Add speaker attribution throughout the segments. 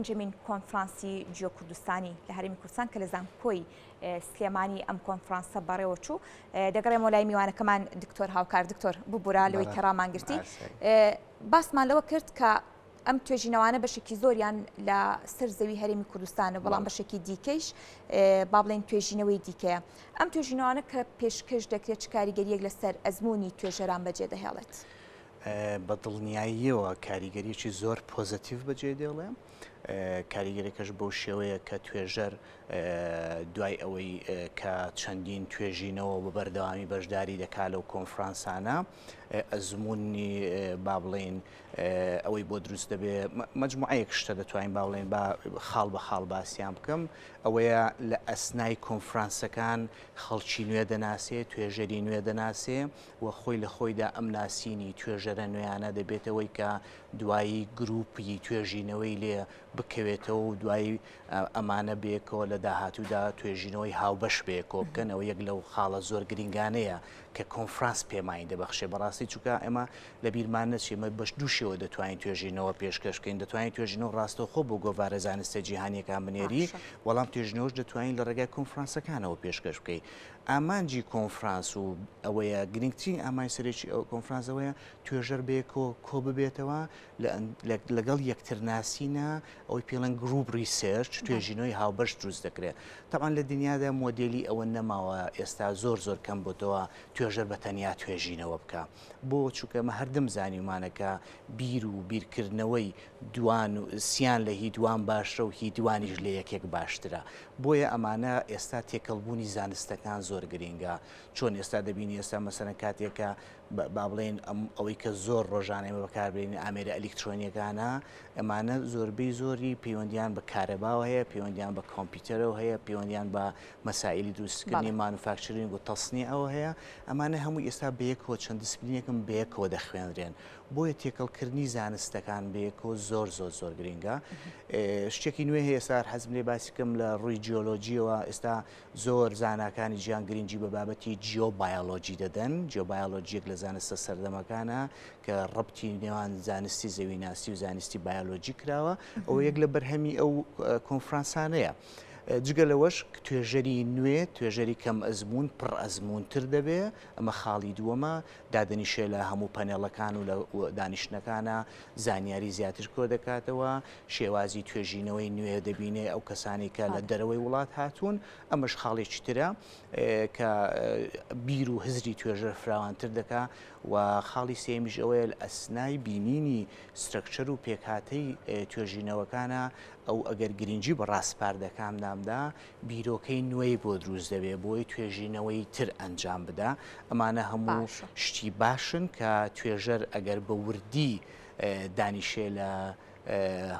Speaker 1: پێنجەمین کۆنفرانسی جیۆ کوردستانی لە هەرێمی کوردستان کە لە زانکۆی سلێمانی ئەم کۆنفرانسە بەڕێوەچوو. دەگەڕێمەوە لای میوانەکەمان دکتۆر هاوکار. دکتۆر ببورە لەوەی کە ڕامانگرتی. باسمان لەوە کرد کە ئەم توێژینەوانە بەشێکی زۆریان لە سەر زەوی هەرێمی کوردستانە، بەڵام بەشێکی دیکەیش با بڵێین توێژینەوەی دیکەیە. ئەم توێژینەوانە کە پێشکەش دەکرێت چ کاریگەرییەک لەسەر ئەزموونی توێژەران بەجێ دەهێڵێت؟
Speaker 2: بە دڵنیاییەوە کاریگەریی زۆر پۆزەتیڤ بەجێ دێڵێ، کاریگەریەکەش بەو شێوەیە کە توێژەر دوای ئەوەی کە چەندین توێژینەوە بە بەردەوامی بەشداری دەکا لەو کۆنفرانسانە ئەزموونی با بڵێین ئەوەی بۆ دروست دەبێ مەجموعەیەک شتە دەتوانین با بڵێین با خاڵ بە خاڵ باسیان بکەم ئەوەیە لە ئەسنای کۆنفرانسەکان خەڵکی نوێ دەناسێ توێژەری نوێ دەناسێ و خۆی لە خۆیدا ئەم ناسینی توێژەرە نوێیانە دەبێتە وەی کە دوایی گرووپی توێژینەوەی لێ بکەوێتەوە و دوایی ئەمانە بەیەکەوە لە داهاتوودا توێژینەوەی هاوبەش بەیەکەوە بکەن. ئەوە یەک لەو خاڵە زۆر گرینگانەیە کە کۆنفرانس پێمانی دەبەخشێ. بەڕاستی چونکە ئێمە لە بیرمان نەچێ ئێمە بە دوو شێوە دەتوانین توێژینەوە پێشکەش بکەین، دەتوانین توێژینەوە ڕاستەوخۆ بۆ گۆڤارە زانستیە جیهانییەکان بنێری، بەڵام توێژینەوەش دەتوانین لە ڕێگای کۆنفرانسەکانەوە پێشکەش بکەین. ئامانجی کۆنفرانس و ئەوەیە گرنگترین ئامانج سەرەکی ئەو کۆنفرانس ئەوەیە توێژەر بەیەکەوە کۆ ببێتەوە لەگەڵ یەکتر ناسینە ئەوەی پێڵێن group research توێژینەوەی هاوبەش دروست دەکرێت. تەبعەن لە دنیادا مۆدێلی ئەوە نەماوە ئێستا زۆر زۆر کەم بۆتەوە توێژەر بە تەنیا توێژینەوە بکا. بۆ؟ چونکە ئێمە هەردەم زانیومانە کە بیر و بیرکردنەوەی دوان و سیان لە هی دوان باشترە و هی دوانیش لە یەکێک باشترە. بۆیە ئەمانە ئێستا تێکەڵبوونی زانستەکان زۆر گرینگە. چۆن ئێستا دەبینی ئێستا مەسەلەن کاتێک کە با بڵێین ئەوەی کە زۆر ڕۆژانە ئێمە بەکاربێنین ئامێرە ئەلیکترۆنیەکانە، ئەمانە زۆربەی زۆری پەیوەندیان بە کارەباوە هەیە، پەیوەندیان بە کۆمپیوتەرەوە هەیە، پەیوەندیان بە مەسائیلی دروستکردنی manufacturing و تەسنیعەوە هەیە. ئەمانە هەمووی ئێستا بەیەکەوە چەند دیسپلینێکن بەیەکەوە دەخوێنرێن. بۆیە تێکەڵکردنی زانستەکان بەیەکەوە زۆر زۆر زۆر گرینگە. شتێکی نوێ هەیە ئێستا حەزم لێ باسی بکەم لە ڕووی جیۆلۆجیەوە ئێستا زۆر زاناکانی جیهان گرنگی بە بابەتی جیۆبایۆلۆجی دەدەن. جیۆبایۆلۆجی یەک لە زانستە سەردەمەکانە کە ڕەبتی نێوان زانستی زەویناسی و زانستی بایۆلۆجی کراوە. ئەوە یەک لە بەرهەمی ئەو کۆنفرانسانەیە. جگە لەوەش توێژەری نوێ، توێژەری کەم ئەزموون پڕ ئەزموونتر دەبێ. ئەمە خاڵی دووەمە. دادەنیشێ لە هەموو پەنێڵەکان و لە دانیشتنەکانا زانیاری زیاتر کۆدەکاتەوە، شێوازی توێژینەوەی نوێ دەبینێ ئەو کەسانەی کە لە دەرەوەی وڵات هاتوون، ئەمەش خاڵێکی ترە کە بیر و هزری توێژەر فراوانتر دەکا و خاڵی سێیەمیش ئەوەیە لە ئەسنای بینینی structure و پێکهاتەی توێژینەوەکانا ئەو ئەگەر گرنگی بە ڕاسپاردەکان دامدا بیرۆکەی نوێی بۆ دروست دەبێ بۆی توێژینەوەی تر ئەنجام بدا، ئەمانە هەموو شتی باشن کە توێژەر ئەگەر بە وردی دانیشێ لە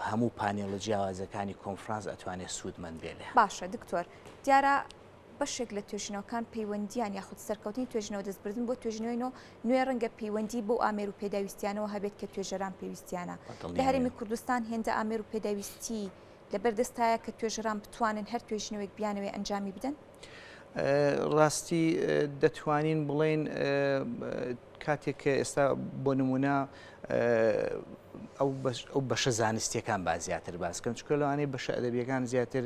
Speaker 2: هەموو پانێڵە جیاوازەکانی کۆنفرانس ئەتوانێ سوودمەند بێ لێیان.
Speaker 1: باشە دکتۆر دیارە بەشێک لە توێژینەوەکان پەیوەندیان یاخود سەرکەوتنی توێژینەوە دەستبردن بۆ توێژینەوەی نۆ نوێ ڕەنگە پەیوەندی بەو ئامێر و پێداویستیانەوە هەبێت کە توێژەران پێویستیانە لە هەرێمی کوردستان هێندە ئامێر و پێداویستی لەبەردەستایە کە توێژەران بتوانن هەر توێژینەوەیەک بیانەوێ ئەنجامی بدەن؟
Speaker 2: ڕاستی دەتوانین بڵێین کاتێک کە ئێستا بۆ نمونە ئەو بەشە زانستیەکان با زیاتر باس کەم چکە لەوانەیە بەشە ئەدەبیەکان زیاتر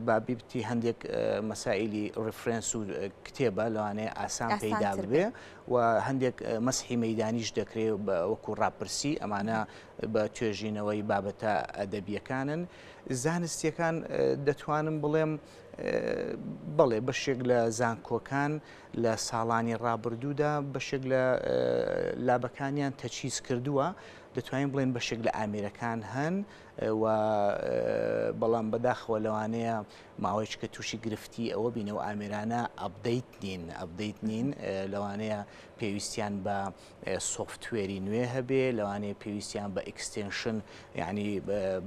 Speaker 2: بابیبتی هەندێک مەسائلی reference و کتێبە لەوانەیە ئاسان پەیدا ببێ و هەندێک مەسحی مەدانیش دەکرێت وەکو ڕاپرسی ئەمانە بە توێژینەوەی بابەتە ئەدەبییەکانن. زانستییەکان دەتوانم بڵێم بەڵێ بەشێک لە زانکۆکان لە ساڵانی ڕابردوودا بەشێک لە لابەکانیان تەچیز کردووە دەتوانین بڵێن بەشێک لە ئامێرەکان هەن و بەڵام بەداخەوە لەوانەیە ماوەیەکە تووشی گرفتی ئەوە بین ئەو ئامێرانە update نین update نین لەوانەیە پێویستیان بە software ی نوێ هەبێ، لەوانەیە پێویستیان بە extension یعنی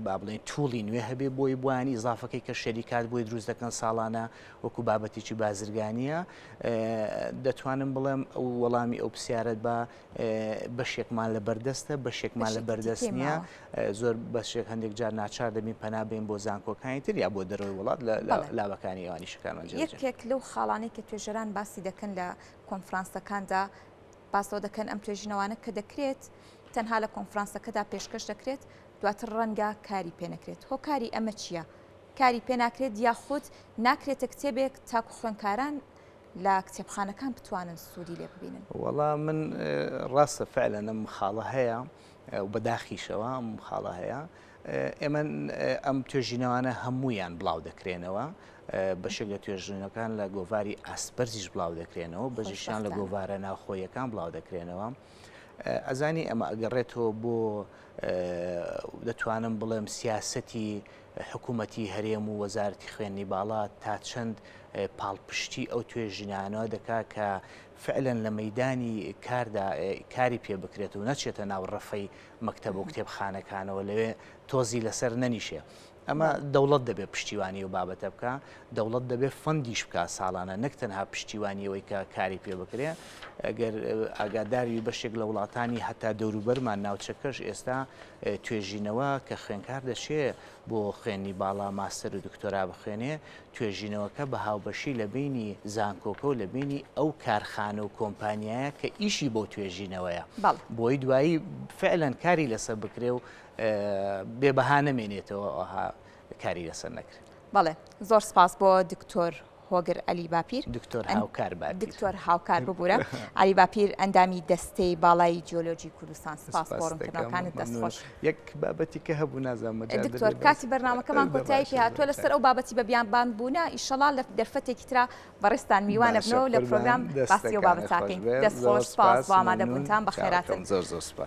Speaker 2: با بڵێن tool ی نوێ هەبێ بۆی بۆیان ئیزافەکەی کە شەریکات بۆی دروست دەکەن ساڵانە وەکو بابەتێکی بازرگانیە دەتوانم بڵێم ئەو وەڵامی ئەو پرسیارەت بە بەشێکمان لە بەردەستە بەشێکمان لە بەردەست نییە زۆر بەشێک هەندێک جار ناچار دەبین پەنا بین بۆ زانکۆکانی تر یا بۆ دەرەوەی وڵات لە لاوەکانی ئەوانی شەکانمان
Speaker 1: یەکێک لەو خاڵانەی کە توێژەران باسی دەکەن لە کۆنفرانسەکاندا باس لەوە دەکەن ئەم توێژینەوانە کە دەکرێت تەنها لە کۆنفرانسەکەدا پێشکەش دەکرێت، دواتر ڕەنگە کاری پێ نەکرێت هۆکاری ئەمە چییە؟ کاری پێ ناکرێت یاخود ناکرێتە کتێبێک تاکو خوێندکاران لە کتێبخانەکان بتوانن سوودی لێ ببینن؟
Speaker 2: وەڵا من ڕاستە فعلەن ئەم خاڵە هەیە و بەداخیشەوە ئەم خاڵە هەیە ئێمە ئەم توێژینەوانە هەمویان بڵاو دەکرێنەوە بەشێک لە توێژینەکان لە گۆڤاری ئاستبەرزیش بڵاو دەکرێنەوە بەژیشان لە گۆڤارە ناوخۆیەکان بڵاو دەکرێنەوە ئەزانی ئەمە ئەگەڕێتەوە بۆ دەتوانم بڵێم سیاسەتی حکوومەتی هەرێم و وەزارەتی خوێندنی باڵا تا چەند پاڵپشتی ئەو توێژینانەوە دەکا کە فعلەن لە مەیدانی کاردا کاری پێ بکرێت و نەچێتە ناو ڕەفەی مەکتەب و کتێبخانەکانەوە لەوێ تۆزی لەسەر نەنیشێ. ئەمە دەوڵەت دەبێت پشتیوانی ئەو بابەتە بکا، دەوڵەت دەبێت فەندیش بکا ساڵانە نەک تەنها پشتیوانی ئەوەی کە کاری پێ بکرێ. ئەگەر ئاگاداری بەشێک لە وڵاتانی هەتا دەوروبەرمان ناوچەکەش ئێستا توێژینەوە کە خوێنکار دەچێ بۆ خوێندنی باڵا ماستەر و دکتۆرا بخوێنێ توێژینەوەکە بە هاوبەشی لە بەینی زانکۆکە و لە بەینی ئەو کارخانە و کۆمپانیایە کە ئیشی بەو توێژینەوەیە بۆی دوایی فعلەن کاری لەسەر بکرێ و بێ بەها نەمێنێتەوە ئەوها کاری لەسەر نەکرێت.
Speaker 1: بەڵێ زۆر سپاس بۆ دکتۆر هۆگر عەلی باپیر.
Speaker 2: دکتۆر هاوکار باپیر.
Speaker 1: دکتۆر هاوکار ببورە عەلی باپیر ئەندامی دەستەی باڵای جیۆلۆجی کوردستان سپاس بۆ ڕوونکردنەوەکانت دەست خۆش.
Speaker 2: یەک بابەتی کە هەبوو نازانم مەجال دەبێ
Speaker 1: دکتۆر کاتی بەرنامەکەمان کۆتایی پێ هاتووە لەسەر ئەو بابەتی بە بیانبان بوونە ئیشەڵا لە دەرفەتێکی ترا بەڕێزتان میوانە بنەوە لە پرۆگرام باسی ئەو بابەتە ئەکەین دەست خۆش سپاس بۆ ئامادەبوونتان بەخێراتن.
Speaker 2: زۆر زۆر سپاس.